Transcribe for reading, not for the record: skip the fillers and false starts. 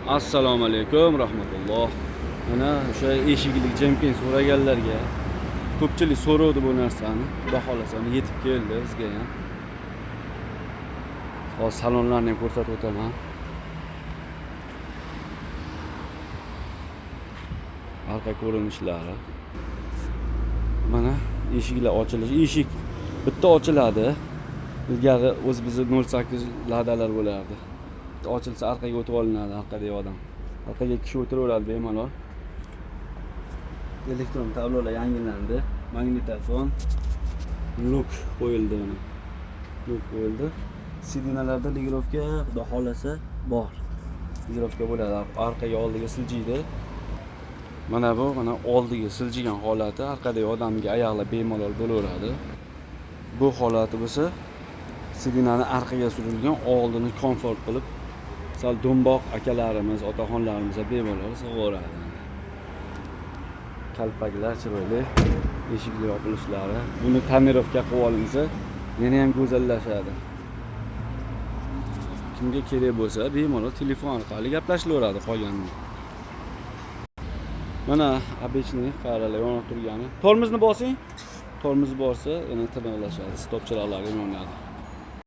Assalomu alaykum rahmatulloh. Mana o'sha eshikli Jumping so'raganlarga, ko'pchilik so'rovdi bu narsani. Xudo xohlasa, mana yetib keldi bizga ham. Hozir salonlarni ham ko'rsatib o'taman. Arqa ko'rinishlari. Mana eshiklar ochilishi. Eshik bitta ochiladi. Ilgari o'zi bizni 08 Ladalar bo'lardi. Bitta ochilsa, orqaga o'tib olinadi, orqadagi odam. Orqaga kishi o'tiraveradi bemalol. Elektron tablolar yangilandi. Magnitofon, lyuk qo'yildi mana. Lyuk qo'yildi. Сиденья larda регулировка, xudo xohlasa, bor. Регулировка bo'ladi. Orqaga, oldiga siljiydi. Mana bu, mana oldiga siljigan holati, orqadagi odamga oyoqlar bemalol bo'laveradi. Bu holati bo'lsa, сиденья ni orqaga surilgan, oldini komfort qilib, sal do'mboq akalarimiz, otaxonlarimiz bemalol sig'averadi. Kalpaklar chiroyli, eshiklar yopilishlari. Buni тонировка qilib olinsa, yana ham go'zallashadi. Kimga kerak bo'lsa, bemalol telefon orqali gaplashilaveradi qolganini. Mana обычный faralar yonib turgani. Tormozni bosing. Tormoz borsa, yana tiniqlashadi, stop chiroqlari ham yonadi.